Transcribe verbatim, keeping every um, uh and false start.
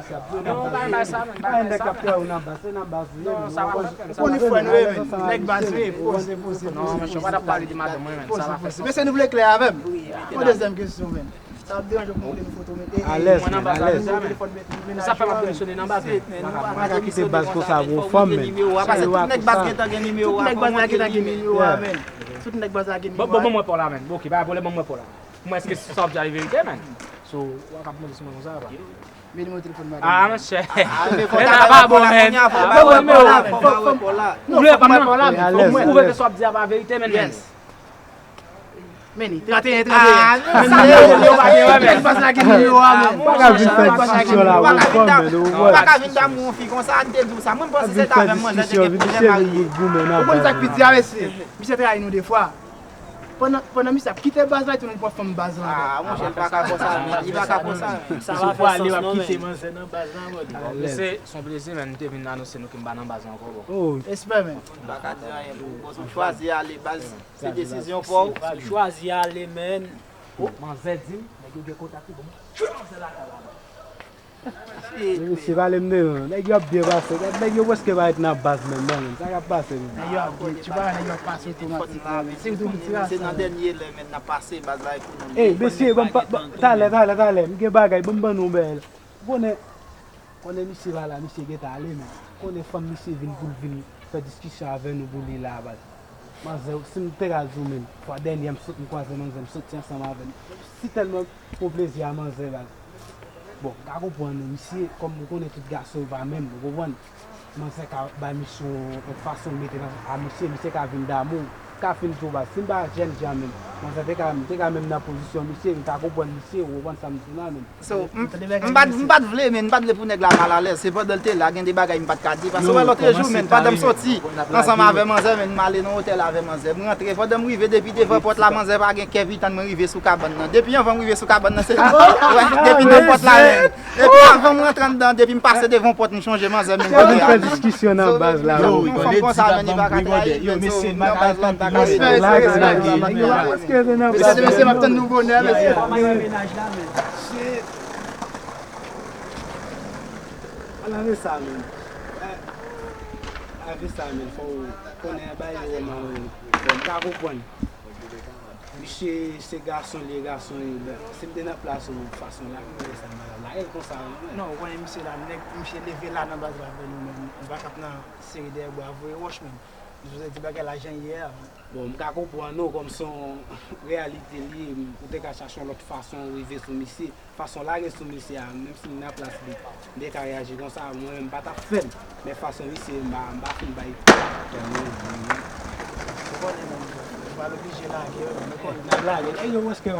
misye ap jwe nan baz. Pa gen nèg k ap travay nan baz, se nan baz li ye. Ou konnen frè nou ye, men. Nèg baz li ye. Poze, poze, poze. Non, men, pa t ap pale de madanm mwen, men. Poze, poze. Mesye, nou vle klè avè m. Yon dezyèm kesyon, men. Sa ap deranje w pou montre nou foto, men. Alèz, men, alèz. Sa fè m ap demisyone nan baz, men. Pa ka kite baz konsa, gwo fanm, men. Pase tout nèg baz gentan gen nimewo a. Tout nèg baz la gentan gen nimewo a, men. Tout nèg baz la gen nimewo a. Bon, bon, bon, mwen pa w la, men. Bon, ok, pa gen pwoblèm, bon, mwen pa w la. Mwen, èske sa w ap di a verite, men? So, w ap ap mande sou mwen konsa, apa? Men nimewo telefòn madanm. Ah, monchè. Ah, men fò ta ba w pa bon, men. Fò ba w pa la, fò ba w pa la. Ou vle pa m nan? Ou vle ke sa w ap di a pa verite, men? Yes. Men, trannteyen, trannteyen. Ah, men sa, men, yo pa gen, men. Nèg baz la gen nimewo a, men. Pa ka vin fè diskisyon la, ou konprann, men, ou wè. Pa ka vin damou yon fi konsa, an te di w sa. Mwen, m panse se ta avè m, mwen, te gen pwoblèm marye. Ou konn sa k pi di a, mesye? Misye trayi nou de fwa. Pandan, pandan misye ap kite baz la, li tounen li pran fanm baz la ankò. Ah, monchè, li pa ka konsa, men. Li pa ka konsa. Sa pa fè sans, non, men. Mesye, se yon plezi, men, m te vin anonse nou ke m pa nan baz la ankò, bro. Respè, men. M pa ka di anyen pou ou, bro. Ou chwazi ale, baz. Se desizyon pa w. Ou chwazi ale, men. Oh, manzè di m, nèg yo gen kontak li, bon, m tchwe manzè lakay la, men. Mesye, pale m de non. Nèg yo ap byen pase. Nèg yo prèske pa ret nan baz menm non, menm. Sa k ap pase menm? Nèg yo ap byen, ti bagay, nèg yo ap pase otomatikman, men. Se yon ti rasan. Se nan dènye lè, men, n ap pase baz la epi nou. Ey, mesye, ban m pa, talè, talè, talè. M gen bagay, ban m ban nou bèl. Ou konnen, konnen misye pa la, misye gentan ale, men. Konnen fanm misye vin pou l vin fè diskisyon avè nou pou li la, baz. Manzè, si m te ka di w menm, fwa dènyè m sot, m kwaze manzè, m soti ansanm avè l. Si tèlman pran plezi a manzè, baz. Bon, m ka konprann ou, misye, kòm ou konnen tout gason yo pa menm, ou konprann? Manzè ka bay misye yon, yon fason l mete nan a misye, misye ka vin damou, m ka fin di w, baz. Si m pa jèn jan menm, manzè te ka, m te ka menm nan pozisyon misye, m ka konprann misye, ou konprann sa m di w la menm. So, m, m pa t, m pa t vle, men, m pa t vle pou nèg la malalèz. Se pandan l te la, gen de bagay m pa t ka di. Paske wè lòt jou, men, pandan m soti ansanm avè manzè, men, m ale nan otèl avè manzè. M rantre, pandan m rive, depi devan pòt la, manzè pa gen kè pitann mwen rive sou kabann nan. Depi anvan m rive sou kabann nan, se, wè, depi nan pòt la, men. Epi anvan m rantre anndan, depi m pase devan pòt, m chonje manzè, men, kote a, men. Diskisyon nan baz la. Yo, yon fanm konsa, men, li pa ka trayi, men, so, nan baz la, m pa ka. Mesye, mesye, m ap tann nou bonè, mesye. Shit. Ala ve sa menm. Ala ve sa menm. Fò w konnen bagay yo wè malere. Bon, m ka konprann. Misye se gason li ye, gason li ye. Si m te nan plas ou, fason l ap mete sa, m pa t ap lage l konsa non, menm. Non, ou konnen misye la, nèg misye leve la nan baz la avè nou menm. Li pa t ap nan sere dèyè bwa voye wòch menm. Li sipoze di bagay la jan l ye a. Bon, m ka konprann ou kòm se yon reyalite li ye, ou te ka chache yon lòt fason rive sou misye. Fason l lage sou misye a, menm si m nan plas li, m te ka reyaji konsa, mwen menm m pa t ap fè l. Men fason misye, m pa, m pa fin bay. Ou konnen menm, ou pa oblije lage, ou konnen. N ap lage. E yo, èske